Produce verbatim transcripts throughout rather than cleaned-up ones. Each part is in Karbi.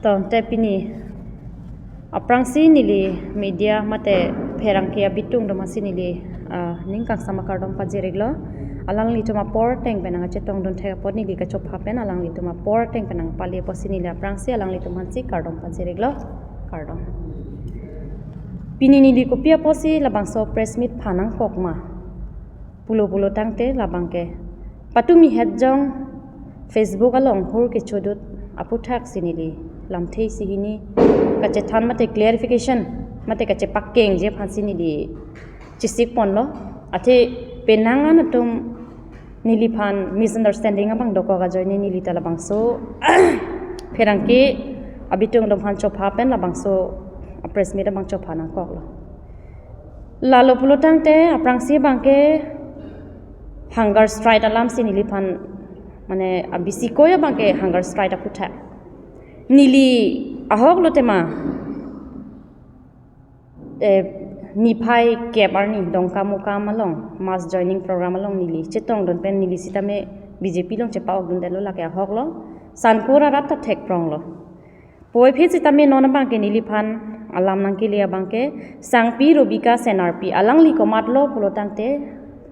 To, te pini aphrangsi neli media mate pherangke abitung do masi neli, ah, ning kangsam akardom pajir-iklo. Alanglitum apor ateng pen nangkachetongdun thek apot neli kachopha pen alanglitum apor ateng pen nangpali apotsi neli aphrangsi alanglitum aphansi kardom pajir-iklo. Kardom. Pini neli kopi apotsi labangso press meet phan nangkok ma pulo pulo tangte labangke patumi het jong Facebook along hur kechodut aphuthaksi neli lamthe isi hini kachethan mate clarification mate kachepakengji aphansi neli chesik ponlo. Athe penang an atum neliphan misunderstanding abang dokok ajoine neli ta labangso pherangke abitung atum aphan chopha pen labangso press meet abang chopha nangkoklo. Lalo pulo tangte aphrangsi abangke hunger strike alamsi neliphan, mane, abisi koya abangke hunger strike aphuthak. Neli ahoklo tema, eh, niphai kep arni Dongkamukam along mass joining program along neli chetongdun pen neli sitame B J P along chepa-okdundetlo, lake ahoklo. Sangkur arat ta thekpronglo. Puvoiphit sitame non abangke neliphan alam nangkele abangke Sangpi Robika Senarpi, alangli komatlo pulo tangte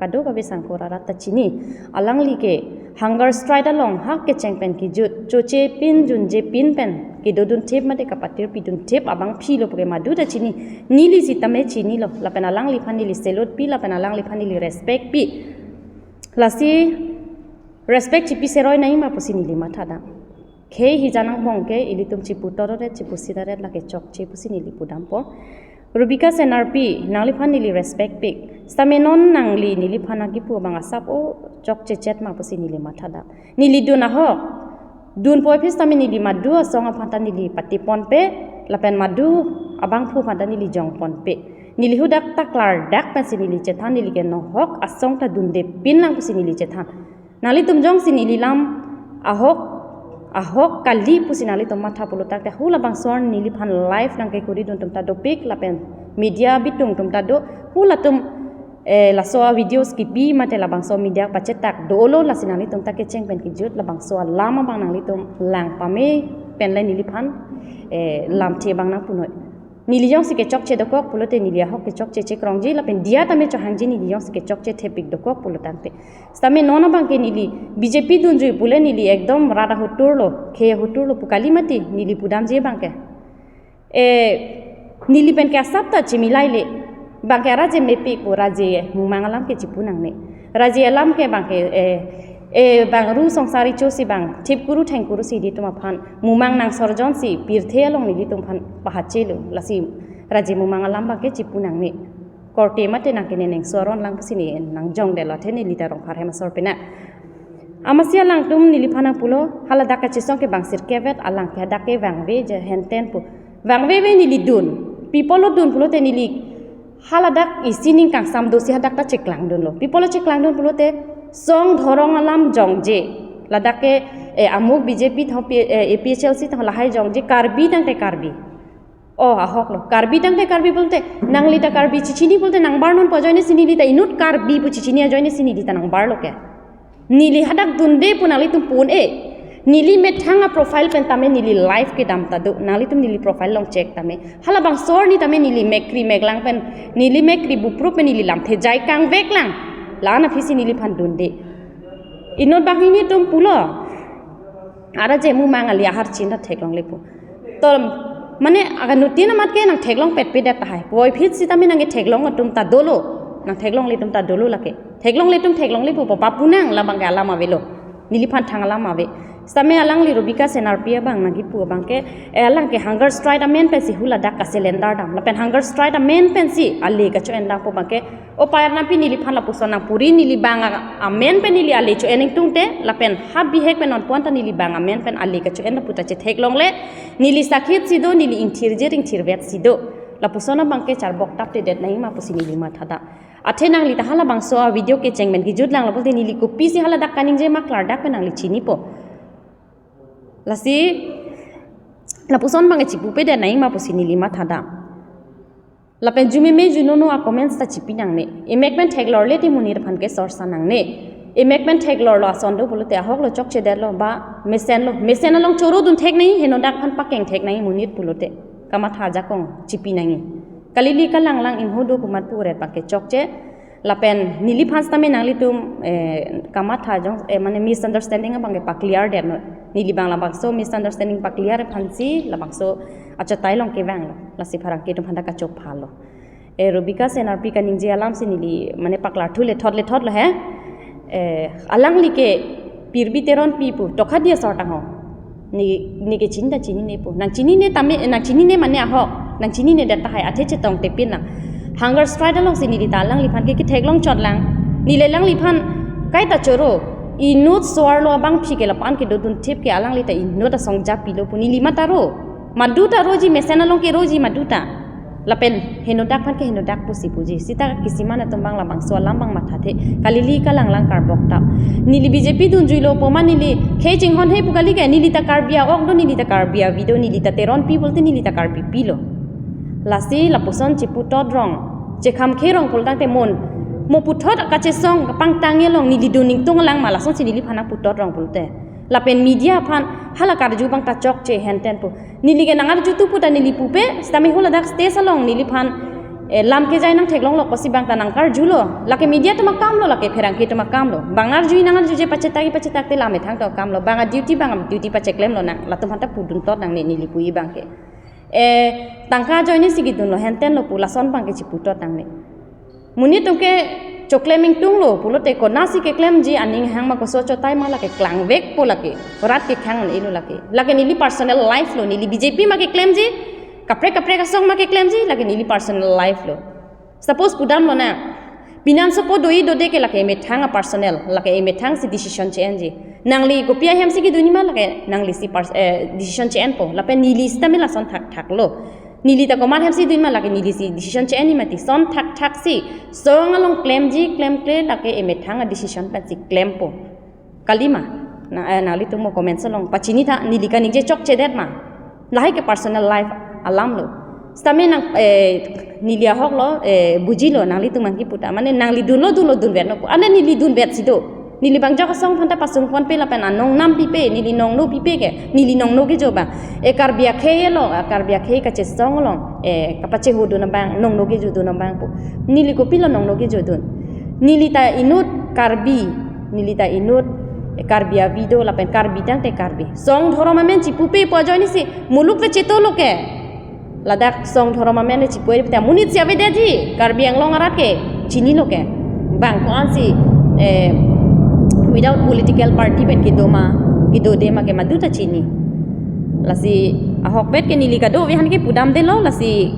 kadokave Sangkur arat ta chini. Alangli ke hunger strike along hak kecheng pen kejut, choche pin junje pin pen kedodun thip mate kapatir pidun thip abangphilo puke madu ta chini. Neli sitame chinilo, lapen alangliphan neli salute pi, lapen alangliphan neli respect pi. Lasi respect chipi seroi nangji ma pusi neli mathadam. Khei hijan angbong ke ilitum chipu tororet, chipu sitaret, lake chokche pusi neli pudampo. Robika Senarpi, nangliphan neli respect pik. Sitame non nangli neliphan nangkipu abang asap o chokche chet ma pusi neli mathadam. Neli dun ahok. Dun puvoiphit sitame neli madu asong aphan ta neli pati ponpe, lapen madu abangphu aphan ta neli jong ponpe. Neli hadak ta klardak pensi neli chethan, neli ke nohok asong ta dunde pinlang pusi neli chethan. Nanglitum jongsi neli lam ahok, ahok kali pusi nanglitum matha pulo tangte hula bangso neliphan live nangkekuri dun atum ta dopik, lapen media abitung atum ta do, hulatum, eh, laso a-videos kipi mate labangso media pachetak dolo, lasi nanglitum ta kecheng pen kejut labangso alam abang nanglitum lang pame penle neliphan, eh, lamthe abang nangpunoi. Neli jongsi kechokche dokok pulote neli ahok kechokche chekrongji, lapen diya tame chohangji neli jongsi kechokche thepik dokok pulo tangte. Sitame non abangke neli B J P dunjui pule neli ekdom rat ahoturlo, khei ahoturlo pu kali mati neli pudamji abangke. Eh, neli penke asap ta chimilaile. Bangke araje mepik pu, raje mumang alam ke chipu nangne. Raje alam ke bangke, eh, eh, bang ru songsari chosi bang thipkuru thengkuru si ilitum aphan mumang nangsorjonsi pirthe along nelitum aphan pahachelo, lasi raje mumang alam bangke chipu nangne. Korte mate nangkene neng soron lang pusi ne nangjongdetlo, athe neli ta Rongphar hem asor pena. Amatsi alangtum neliphan nangpulo, haladak kachesong ke bang sirkevet, alang ke hadak ke vangve je henten pu. Vangveve neli dun. Pi apotlo dun pulote neli haladak isi ning kangsam dosi hadak ta cheklangdunlo. Pi apotlo cheklangdun pulote song dhorong alam jongje. Ladak ke, eh, amuk B J P tho P-, eh, A P H L C tho lahai jongje Karbi tangte Karbi. Oh, ahoklo. Karbi tangte Karbi pulote, nangli ta Karbi chichini pulote nangbar nonpo ajoine si neli ta inut Karbi pu chichini ajoine si neli ta nangbarlo ke. Neli hadak dunde pu nanglitum pu un-e. Neli methang a-profile pen tame neli live kedam ta do. Nanglitum neli profile along check tame. Hala bangso arni tame neli mekri meklang pen, neli mekri bupru pen neli lamthe jai kangveklang. La-an aphisi neliphan dunde. Inut banghini atum pulo. Araje mumang ali ahar chin ta theklongle pu. To, mane, aganuttin amat ke nangtheklong petpedet tahai. Puvoiphit sitame nangketheklong atum ta dolo. Nangtheklongle atum ta dolo lake. Theklongle atum theklongle pu papu nang labangke alam avelo. Neliphan thang alam ave. Sitame alangli Robika Senarpi abang nangkipu abangke, eh, alangke hunger strike amen pensi huladak ka-cylinder dam. Lapen hunger strike amen pensi ale kacho-en dam pu abangke, o payar nampi neliphan lapuson nangpuri, neli bang a-, amen pen neli ale cho-en ingtungte, lapen ha bihek pen nonpuan ta neli bang amen pen ale kacho-en lapu ta chetheklongle, neli sakhit si do, neli ingthirjir ingthirvet si do. Lapuson abangke charbok taptedet nangji ma pusi neli mathadam. Athe nangli ta hala bangso a-video kecheng pen kejut lang lapulote neli kopisi haladak kaningje ma klardak pen nangli chinipo. Lasi, lapuson abangke chipupedet nangji ma pusi neli mathadam. Lapen jumeme junono a-comments ta chipi nangne. Emek pen theklorle te monit aphan ke sorsa nangne. Emek pen theklor lo ason do pulote ahok lo chokche det lo ba mesen lo. Mesen along choro dun thek nangji, henodak aphan pakeng thek nangji monit pulote. Kamatha ajakong chipi nangji. Kalili kalanglang ingho do pu amat pu ret abangke chokche. Lapen neliphan sitame nanglitum, eh, kamatha jong, eh, mane misunderstanding abangke pa-clear det non. Neli abang labangso misunderstanding pa-clear aphansi labangso achatai along kevang lo. Lasi pherangke atum aphanta kachopha lo. Eh, Rubika Senarpi kaningje alam si neli mane paklar thu lethot lethot lo he. Eh, alangli ke Pirbi Teronpi pu Tokhadi asor tang ho. Ne, ne ke chinine chinine pu. Nang chinine tame, nang chinine mane ahok. Nang chinine det tahai, athe chetong tepin lang. Hunger strike along si neli ta alangliphan ke ketheklong chot lang. Neli alangliphan kaita choro. Inut so-arlo abangpi ke lapu-an kedo dun thip ke alangli ta inut asong japi lo pu neli mata ro. Madu ta roji, mesen along ke roji madu ta. Lapen henodak aphan ke henodak pusi puji. Sita kisiman atum abang labangso alam abang mathathe. Kalili kalanglang karbok tap. Neli B J P dunjui lo pu amat neli khei chinghon he pu kali ke, neli ta Karbi a-ok do, neli ta Karbi avi do, neli ta Teronpi pulote neli ta Karbipi lo. Lasi lapuson chiputot rong. Chekham kherong pulotangte mon. Mo puthot kachesong kapangtang along neli dun ingtung lang ma, lasonsi neliphan putot rong pulote. Lapen media aphan hala karju abang ta chokche henten pu. Neli ke nang arju tu pu ta neli pupe, sitame hula dak stage along neliphan, eh, lam kejai nangtheklong lo pusi abang ta nang karju lo. Lake media atum akam lo, lake pherangke atum akam lo. Bang arju nang arjuje, pachetak pachetak te lamethang atum akam lo. Bang a-duty bang a-duty pacheklem lonang. Latum aphanta pudun tot nangne neli puji abangke. Eh, tangka ajoine si kedun lo, henten lo pu lason abangke chiputot nangne. Monit atum ke choklem ingtung lo pulote konatsi keklemji, aning hang ma koso achatai ma lake klangvekpo lake. Rat kekhang un-e lo lake. Lake neli personal life lo, neli B J P ma keklemji, kaprek kaprek asong ma keklemji, lake neli personal life lo. Suppose pudam lonang. Pinansopo doji dode ke lake emethang a-personal, lake emethang si decision che-enji. Nangli kopi ahemsi kedunji ma lake nanglisi pers-, eh, decision che-enpo. Lapen neli sitame lason thakthak lo. Neli ta komat ahemsi dunji ma lake nelisi decision che-enji mati, son thakthak si. Song along klemji klemkle lake emethang a-decision pensi klempo. Kali ma? Na, eh, nanglitum mo comments along pachini tha, neli kaningje chokche det ma. Lahai ke personal life alam lo. Sitame nang, eh, neli ahok lo, eh, buji lo, nanglitum nangkipu ta. Mane nangli dun lo, dun lo, dunvet lo. Ane neli dunvet si do. Neli bang jok asong aphanta pasungponpe lapen anong nam pipe, neli nongno pipe ke, neli nongno kejo abang. Eh, Karbi akhei lo, ah, Karbi akhei kachesong along, eh, kapachehodun abang, nongno kejodun abang pu. Neli kopilo nongno kejodun? Neli ta inut Karbi, neli ta inut, eh, Karbi avi do lapen Karbi tangte Karbi. Song dhorom amen chipupe pu ajoine si muluk ta cheto lo ke. Ladak song dhorom amen chipupe ta monit si avedetji, Karbi Anglong arat ke chini lo ke. Bang ko-ansi, eh, without political party pen kedo ma, kedode ma ke madu ta chini. Lasi ahokpet ke neli kadokave aphan ke pudamde lo, lasi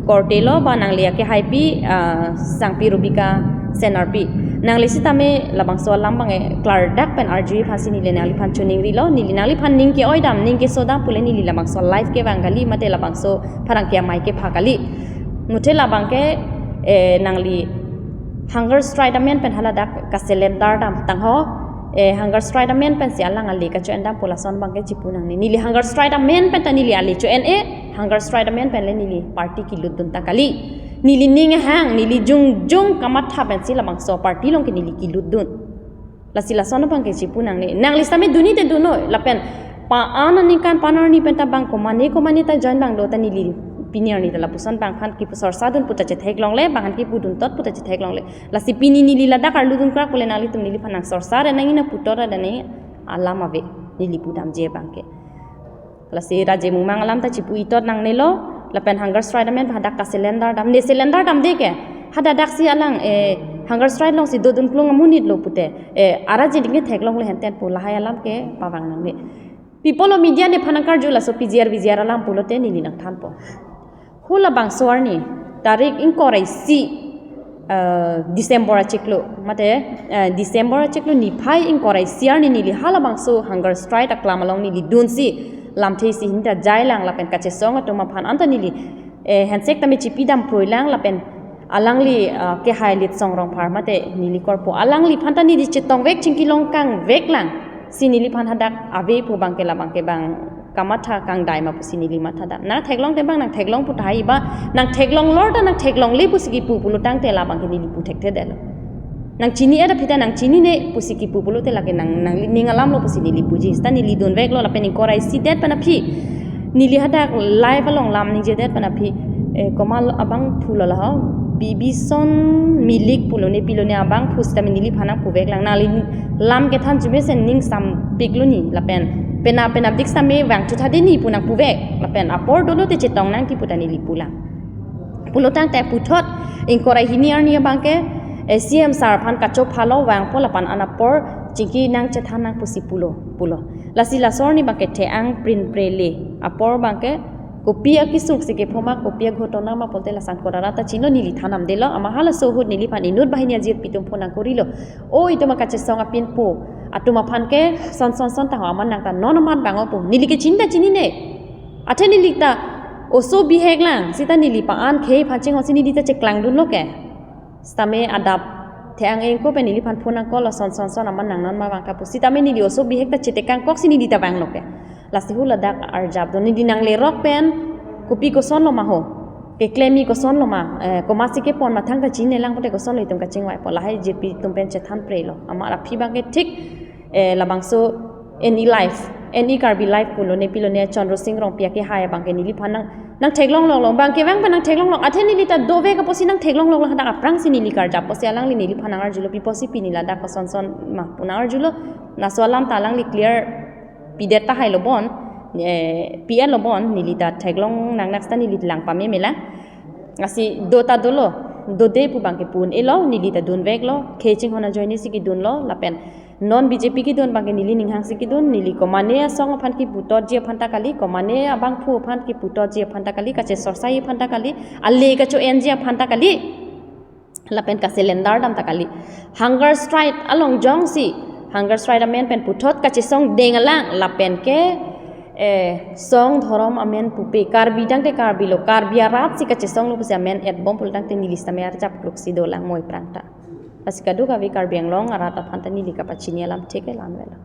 korte lo ba nangli akehaipi, ah, sangpi Rubika Senarpi. Nangli sitame labangso alam abang, eh, klardak pen arjuji aphansi neli nangliphan choningri lo, neli nangliphan ning ke-oi dam, ning keso dam pule neli labangso life kevang kali, mate labangso pherangke amei kepha kali. Muthe labang ke, eh, nangli hunger strike amen pen haladak kaselendar dam tang ho, eh, hunger strike amen pensi alang ale kacho-en dam pu lason abang ke chipu nangne. Neli hunger strike amen pen ta neli ale cho-en-e, hunger strike amen pen le neli party kelutdun ta kali. Neli ning ahang, neli jongjong kamatha pensi labangso party along ke neli kelutdun. Lasi lason abang ke chipu nangne. Nangli sitame dunji te dunnoi. Lapen pa-an aningkan pa-an arni pen ta bang komane komane ta join bang do ta neli pini arni ta lapuson bang aphan kipu sorsa dun pu ta chetheklongle, bang aphan kipudun tot pu ta chetheklongle. Lasi pini neli ladak arlu dunkrak pule nanglitum neliphan nang sorsa re nangji, nang putot re nangji, alam ave neli pudamji abang ke. Lasi Raje Mungmang alam ta chipu itot nangne lo, lapen hunger strike amen pen hadak kaselendar dam. Ne selendar damde ke. Hadadak si alang, eh, hunger strike along si dodun klung amonit lo pute. Eh, ara jiding ke theklongle henten pu lahai alam ke pavang nangne. People of media nephan nangkarju laso P G R V G R alam pulote neli nangthanpo. Hula bangso arni, tarik ingkoi ra isi, eh, December achiklo, mate, eh, December achiklo niphai ingkoi ra isi arni neli halabangso hunger strike aklam along neli dunsi, lamthe isi ahin ta jailang lapen kachesong atum aphan anta neli, eh, handshake tame chipi dam pruilang lapen alangli, eh, kehai Litsong Rongphar mate neli korpo alangliphan ta neli chetongvek chingki longkangveklang si neliphan hadak ave pu abang ke labang ke bang kamatha kangdai ma pusi neli matha dam. Nang theklong te bang nang theklong pu tahai ba, nang theklong lor ta nang theklongle pusi kipu pulotangte labang ke neli pu thekthedetlo. Nang chini-et aphi ta nang chinine pusi kipu pulote lake nang, nangli ning alamlo pusi neli puji. Seta neli dunveklo lapen ingkoi ra isi det pen aphi, neli hadak live along lam ningjedet pen aphi, eh, komat abangphu lo laho, Bibison Milik pulo ne pilo ne abangphu sitame neliphan nangpuveklang. Nangli lam kethan chumesen ning sampiklo ni lapen penap penapdik sitame vangthu tha dei ni pu nangpuvek. Lapen apor dolote chetong nangji pu ta neli pulang. Pulotangte puthot ingkoi ra hini arni abangke, eh, C M sir aphan kachophalo vangpo lapen anapor chingki nangchethan nang pusi pulo, pulo. Lasi laso arni abangke the-ang prinpre le. Apor abangke kopi akesung si kephoma, kopi aghotona ma pulote lason kora ra ta chinilo, neli than damdelo. Amat halaso ahut neliphan inut banghini ajirpi atum phone nangkorilo. O itum akachesong apinpo atum aphan ke son son son ta ho, amat nang ta non amat vangpo. Neli ke chinta chinine. Athe neli ta oso bihek lang, seta neli pa-an khei aphan chinghonsi neli ta cheklangdunlo ke. Sitame adap the-ang ingko pen neliphan phone nangkoklo, son son son amat nang non ma vangkok pu. Sitame neli oso bihek ta chetekangkoksi neli ta vanglo ke. Lasi hu ladak arjap do, neli nanglerok pen kopi kosonlo ma ho, keklem-i kosonlo ma, eh, komatsi kepon ma thangta chinine lang pulote kosonlo itum kachingvaipo, lahai jirpi atum pen chethanprelo. Amat aphi abangke thik, eh, labangso N E Live, N E Karbi Live pulo ne pilo ne Chandra Sing Rongpi akehai abangke neliphan nang, nangtheklongloklo, abangke vang pen nangtheklonglok. Athe neli ta dovek apotsi nangtheklongloklo, hadak aphrangsi neli karjap apotsi alangli neliphan nangarjulo, pi apotsi pini ladak koson son ma pu nangarjulo. Laso alam ta alangli clear pidet tahailo bon, eh, P L lo bon, neli ta theklong nangnak seta neli lang pameme lang. Lasi do ta dolo, dode pu abangke pu un-elo, neli ta dunveklo, khei chinghon ajoinesi kedunlo, lapen non B J P kedun abangke neli ninghangsi kedun, neli komane asong aphan kiputotji aphan ta kali, komane abangphu aphan kiputotji aphan ta kali, kachesorsaiji aphan ta kali, ale kacho-enji aphan ta kali, lapen kaselendar dam ta kali. Hunger strike along jongsi, hunger strike amen pen puthot kachesong deng alang, lapen ke, eh, song dhorom amen pupe, Karbi tangte Karbi lo, Karbi arat si kachesonglo pusi amen etbom pulotangte neli sitame arjap kluksi dolang moi aphrang ta. Lasi kadokave Karbi Anglong arat aphan ta neli kapachini alam thek alam velo.